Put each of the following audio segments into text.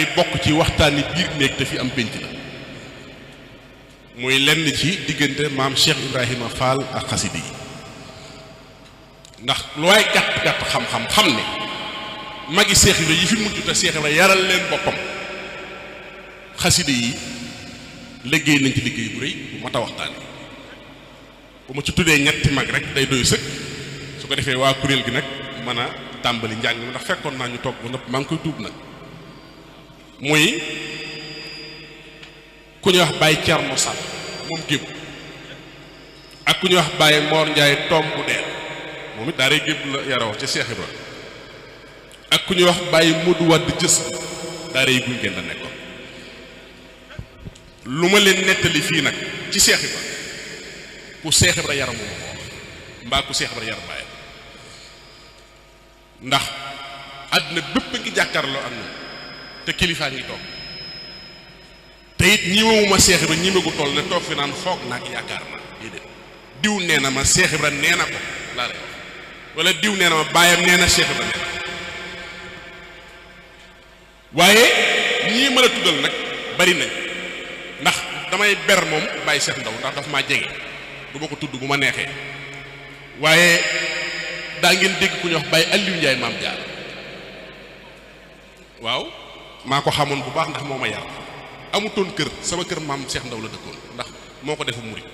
day bokk ci waxtaani biir néeg te fi am pénc la muy lenn ci diggante maam Cheikh Ibrahima Fall ak xasida yi ndax lu waay gàtt-gàtt xam-xam xam ne magi Cheikh Ibra yi fi mujj te Cheikh Ibra yaral leen boppam xasida yi liggéey nañ ci liggéey bu rëy bu mat a waxtaane bu ma ci tuddee ñetti mag rek day doy sëkk su ko defee waa kuréel gi nag mën a tàmbali njàng mi ndax fekkoon naa ñu toog ba nëpp maa ngi koy tuub nag muy ku ñuy wax Baye Thierno Sall moom gébb ak ku ñuy wax Baye Mor Ndiaye tomb bu deel moom it daaree gébb la yaroo ca Cheikh Ibra ak ku ñuy wax Baye Modou Wade jës daaree guñ ngeen la nekkoon lu ma leen nettali fii nag ci Cheikh Ibra ku Cheikh Ibra yaram moom ko wax mbaa ku Cheikh Ibra yar Baye ndax àdduna bépp ngi jàkkaarloo ak ñun te kilifaa ngi toog te it ñiwewuma Cheikh Ibra ñi gu toll ne toog fi naan foog naag yaakaar na déedéet diw nee na ma Cheikh Ibra nee na ko laa lay wax wala diw nee na ma baayam nee na Cheikh Ibra nee na waaye ñii mën a tuddal nag bari nañ ndax damay ber moom Baye Cheikh Ndaw ndax daf maa jege du ma ko tudd bu ma neexee waaye daa ngeen dégg ku ñuy wax Baye Aliou Ndiaye maam Jaar waaw maa ko xamoon bu baax ndax moo ma yar amutoon kër sama kër maam Cheikh Ndaw la dëkkoon ndax moo ko defu murit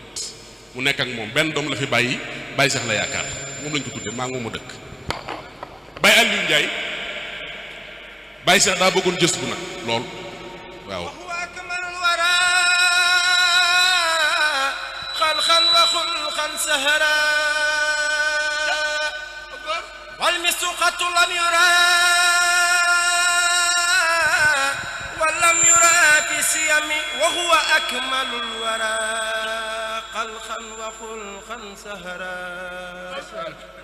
mu nekk ak moom benn doom la fi bàyyi Baye Cheikh la yaakaar moom lañ ko tuddee maa ngi moom a dëkk Baye Aliou Ndiaye Baye Cheikh daa bëggoon jës bu nag lool waaw خلقا وخلقا سهرا والمسوقة لم يرى ولم يرى في سيم وهو أكمل الورى خلقا وخلقا سهرا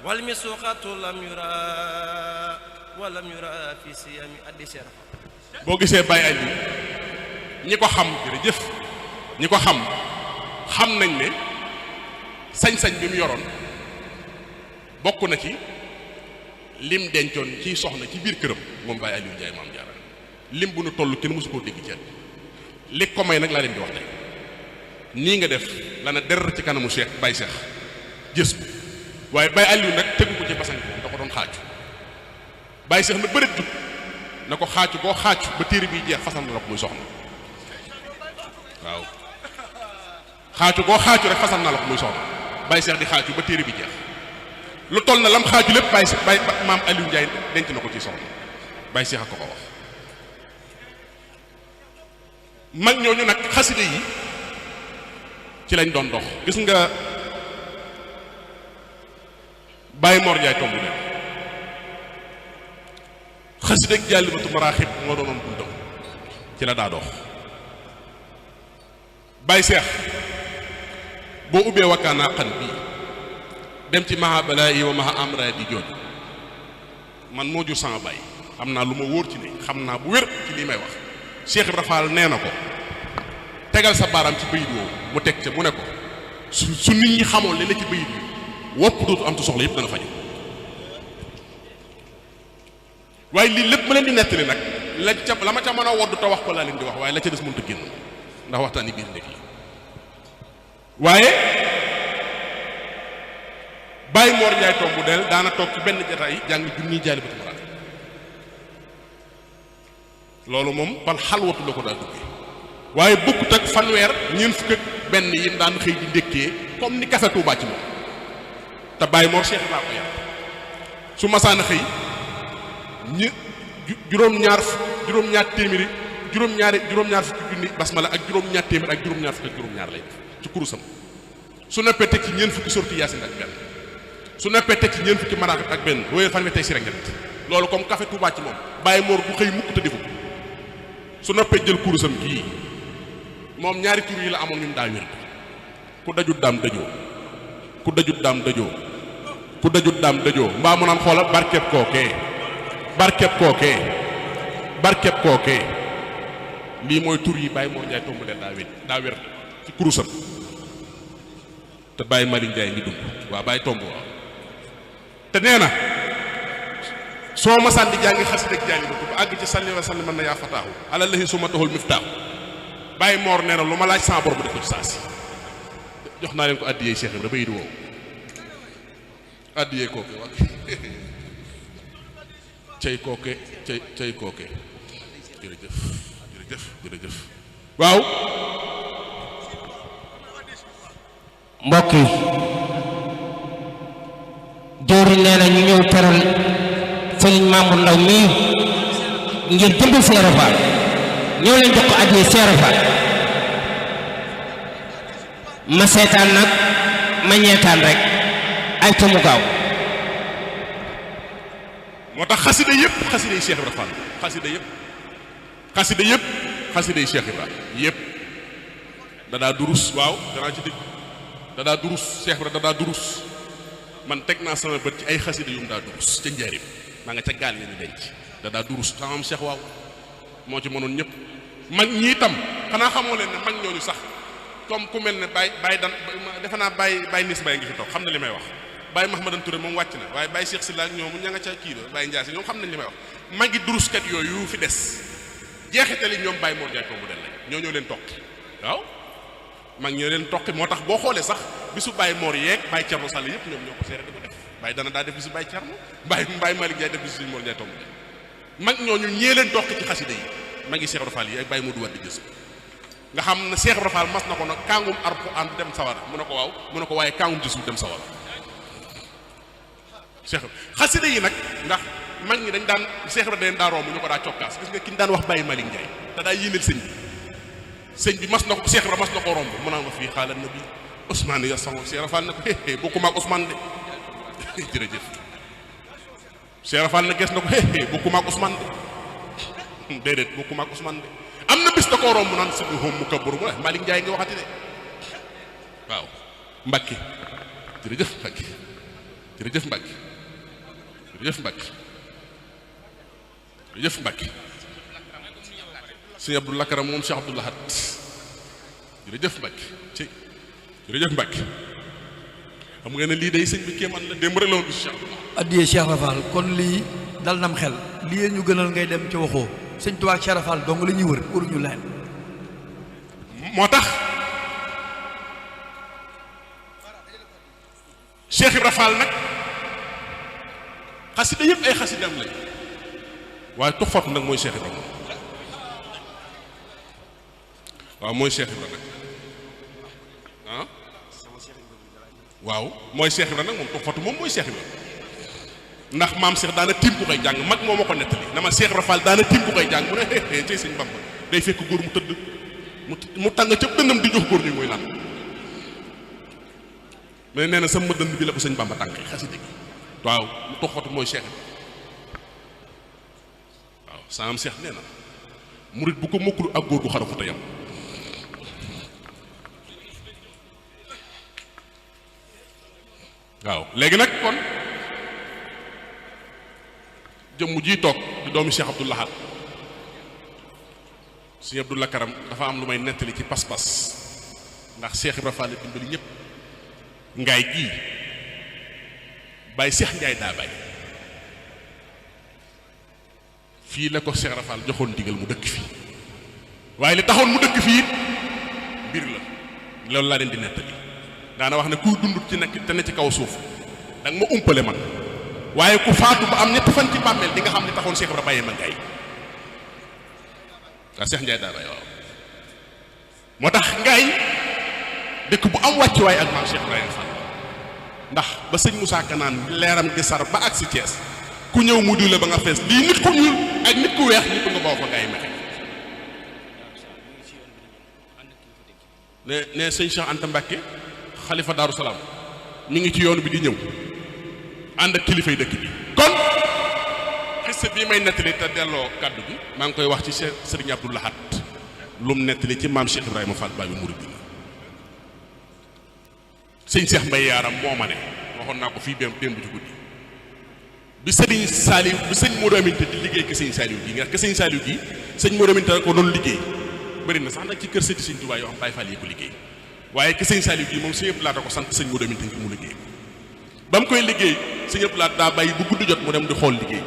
والمسوقة لم يرى ولم يرى في سيم الدسر boo gisee Baye Aliou ñi ko xam jërëjëf ñi ko xam nañ ne sañ-sañ bi mu yoroon bokk na ci lim dencoon ci soxna ci biir këram moom Baye Aliou Ndiaye maam Jaara lim bu nu toll kenn mësu koo dégg ci li ko may nag laa leen di wax tey nii nga def la na der ci kanamu Cheikh Baye Cheikh jës bu waaye Baye Aliou nag tegu ko ci basan bi da ko doon xaaju Baye Cheikh na bërit jug na ko xaaju boo xaaju ba téere bi jeex fasan na la ko muy soxna waaw xaaju boo xaaju rek fasal na la ko muy soxna Baye Cheikh di xaaju ba téere bi jeex lu toll na lam xaaju lépp Baye maam Aliou Ndiaye denc na ko ci soxna Baye Cheikh a ko wax mag ñooñu nag xaside yi ci lañ doon dox gis nga Baye Mor Ndiaye tomb de xaside ak Jaalibatu Maraaxib moo doonoon buntam ci la daa dox Baye Cheikh boo ubbee wakkaanaa xan bii dem ci maha balaa yi wa maha amra di jooju man moo jur sama baay am naa lu ma wóor ci ne xam naa bu wér ci lii may wax Cheikh Ibra Fall nee na ko tegal sa baaraam ci bayit woowu mu teg ca mu ne ko su nit ñi xamoon li la ci bayit bi wopp dootu am tu soxla yëpp dana faju waaye lii lépp ma leen di nettali nag la ma ca mën a woddu te wax ko laa leen di wax waaye la ca des mënut a génn ndax waxtaani biir ndek yi waaye Baye Mor Ndiaye tombu del daana toog ci benn jataay jàng junniy Jaalibatu Maraaxib loolu moom par xalwatu la ko daa duggee waaye bokkut ak fanweer ñeent fukk ak benn yi daan xëy di ndékkee comme ni kafe Tuubaa ci moom te Baye Mor Cheikh laa ko yar su masaana xëy juróom-ñaar téeméeri juróom-ñaar fukki junni basmala ak juróom-ñaar téeméer ak juróom-ñaar fukki ak juróom-ñaar lay def ci kurusam su noppee teg ci ñeent fukki sorti Yaasin ak benn su noppee teg ci ñeent fukki maraaxib ak benn boo yéen fan tey si rek loolu comme café Touba ci moom Baye Mor bu xëy mukk te defu su noppee jël kurusam gii moom ñaari tur yi la amoon ñu daa wér ku dajut daam dajoo ku dajut daam dajoo ku dajut daam dajoo mbaa mu naan xoola barkeb kookee lii mooy tur yi Baye Mor Ndiaye tomb leen daa wér ci kurusam te Baye Malick Ndiaye ngi dund waaw Baye tomb waaw te nee na soo masaan di jàngi xasida ak jaani ba àgg ci salli wa sallim na yaa fataahu alallahi suma taxul miftaahu bàyyi moor nee na lu ma laaj sama bor bu def ko ci saa si jox naa leen ko addiyee Cheikh Ibra ba yi di woowu addiyee kooke wax cay kooke cay kooke jërëjëf waaw mbokk yi jóori nee na ñu ñëw teral sëriñ Mamour Ndaw mii ngir jënd Seera Faal ñëw leen jox ko addiya Seera Faal ma seetaan nag ma ñeetaan rek ay tomu gaaw moo tax xasida yëpp xasida yi Cheikh Ibra Fall xasida yëpp xasida yi Cheikh Ibra yëpp dadaa durus waaw danaa ci dégg dadaa durus Cheikh Ibra dadaa durus man teg naa sama bët ci ay xasida yu mu daa durus ca njaarim maa nga ca gaal yi ñu denc dadaa durus tamam Cheikh waaw moo ci mënoon ñëpp mag ñi itam xanaa xamoo leen ne mag ñooñu sax comme ku mel ne Baye dan defe naa Baye Nis Baye ngi fi toog xam na li may wax Baye Mahamadan Touré moom wàcc na waaye Baye Cheikh Sylla ak ñoom ña nga ca kii la Baye Ndiass ñoom xam nañ li may wax magi duruskat yooyu fi des jeexitali ñoom Baye Mor Ndiaye tombu del lañ ñoo leen toqi waaw mag ñoo leen toqi moo tax boo xoolee sax bisu Baye Mor yeeg Baye Thierno Sall yëpp ñoom ñoo ko seere di ko def Baye dana daa def bisu Baye Thierno Baye Malick Ndiaye def bisu Mor Ndiaye tombu del mag ñooñu ñee leen toqi ci xasida yi magi Cheikh Ibra Fall yi ak Baye Modou Wade gis nga xam ne Cheikh Ibra Fall mas na ko nag kàngum Alxuraan dem sawara mu ne ko waaw mu ne ko waaye kàngum gisul dem sawara Cheikh xasida yi nag ndax mag ñi dañ daan Cheikh Ibra dañ daa romb ñu ko daa cokkaas gis nga ki ñu daan wax Baye Malick Ndiaye te daa yéeneel sëñ bi mas na ko Cheikh Ibra mas na ko romb mu naan ma fii xaaral na bi Ousmane ya sama Cheikh Ibra Fall na ko bokkuma ak Ousmane de jërëjëf Cheikh Ibra Fall na ges na ko bokkuma ak Ousmane de déedéet bokkuma ak Ousmane de am na bis da koo romb naan sëñ mu kabbaru mu ne Malick Ndiaye nga waxati de waaw Mbacke jërëjëf Mbacke jërëjëf Mbacke jërëjëf Mbacke jërëjëf Mbacke sëñ Abdou Lakaram moom Cheikh Abdou Lahad jërëjëf Mbacke ci jërëjëf Mbacke xam nga ne lii day sëñ bi kéemaan la démb rek la woon bis Cheikh Abdou Lahad addiyee Cheikh Rafal kon lii dal nam xel lii ñu gënal ngay dem ci waxoo sëñ Tuubaa ak Cheikh Rafal dong la ñuy wër waruñu leen moo tax Cheikh Ibra Fall nag xasida yëpp ay xasidam lañ waaye tuxfatu nag mooy Cheikh Ibra moom waaw mooy Cheikh Ibra nag ah waaw mooy Cheikh Ibra nag moom tuxfatu moom mooy Cheikh Ibra ndax maam Cheikh daana tiim ku koy jàng mag moo ma ko nettali dama Cheikh Ibra Fall daana tiim ku koy jàng mu ne tey sëñ Bamba day fekk góor mu tëdd mu tàng ca dënnam di jox góor ñi mooy lan mais nee na sama dënd bi la ko sëñ Bamba tànkee xasida gi waaw mu tuxfatu mooy Cheikh Ibra waaw saam Cheikh nee na murit bu ko mokkul ak góor gu xarafu te yam waaw léegi nag kon jëmm ji toog di doomi Cheikh Abdou Lahad Sëñ Abdou Lakaram dafa am lu may nettali ci pas-pas ndax Cheikh Ibra Fall dimbali ñëpp ngaay gii Baye Cheikh Ndiaye daa bay fii la ko Cheikh Ibra Fall joxoon digal mu dëkk fii waaye li taxoon mu dëkk fii it mbir la loolu laa leen di nettali daana wax ne kuy dund ci nekk te ne ci kaw suuf da nga ma umpale man waaye ku faatu ba am ñetti fan ci bàmmeel di nga xam ne taxoon Cheikh Ibra bàyyee ma ngaay waaw Cheikh Ndiaye daa bay waaw moo tax ngaay dëkk bu am wàccuwaay ak maam Cheikh Ibrahima Fall ndax ba sëñ Moussa Kanaan leeram di sar ba ak si Thiès ku ñëw mu diw la ba nga fees lii nit ku ñuul ak nit ku weex ñëpp nga boo fa ngaay mexe ne sëñ Cheikh Anta Mbacke xalifa Daaru Salaam mi ngi ci yoonu bi di ñëw ànd ak kilifay dëkk bi kon xiste bii may nettali te delloo kàddu bi maa ngi koy wax ci Sëriñ Abdou Lahad lum nettali ci maam Cheikh Ibrahima Fall Baay Mouridina sëñ Cheikh Mbaye Yaaram moo ma ne waxoon naa ko fii démb ci guddi bi sëriñ Saliou bi sëñ Modou Aminta di liggéey ke sëñ Saliou gi nga ke sëñ Saliou gi sëñ Modou Aminta ko doon liggéey bëri na sax nag ci kër sëti sëñ Tuubaa yoo xam Baay Fall yi ko liggéey waaye ke sëñ Saliou gi moom sëñ Abdou Lahad ko sant sëñ Modou Aminta ngi mu liggéey ba mu koy liggéey sëñ Abdou Lahad daa bàyyi bu guddi jot mu dem di xool liggéey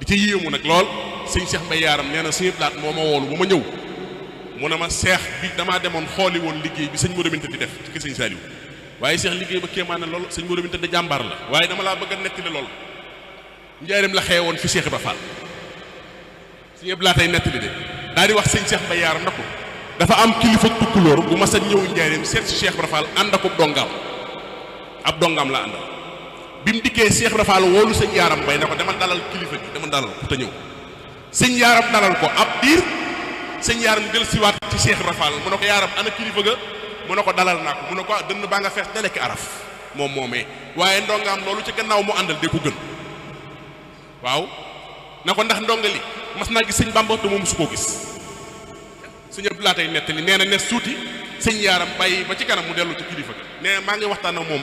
di ci yéemu nag lool sëñ Cheikh Mbaye Yaaram nee na sëñ Blaat moo ma woolu bu ma ñëw mu ne ma seex bi damaa demoon xooli woon liggéey bi sëñ Modou Binta di def ci kër sëñ Saliou waaye seex liggéey ba kéemaan na lool sëñ Modou Binta da jàmbaar la waaye dama laa bëgg a nettali lool njaareem la xewe woon fi Cheikh Ibra Fall sëñ Blaat ay nettali de daal di wax sëñ Cheikh Mbaye Yaaram na ko dafa am kilifa tukkulóor bu ma sa ñëw njaareem seet si Cheikh Ibra Fall ànd ak ab dongaam la àndal bi mu dikkee Cheikh Ibra Fall woolu sëñ Yaaram Mbaye na ko demal dalal kilifa gi demal dalal ko te ñëw sëñ Yaaram dalal ko ab diir sëñ Yaaram del siwaat ci Cheikh Ibra Fall mu ne ko Yaaram ana kilifa ga mu ne ko dalal naa ko mu ne ko dënn baa nga fees dalekki araf moom moomee waaye ndongaam loolu ci gannaaw mu àndal de ko gën waaw na ko ndax ndonga li mas naa gis sëñ Bamba te moom su koo gis sëñ Abdou laa tey nettali nee na ne suuti sëñ Yaaram bàyyi ba ci kanam mu dellu ci kilifa ga nee maa ngi waxtaan ak moom ba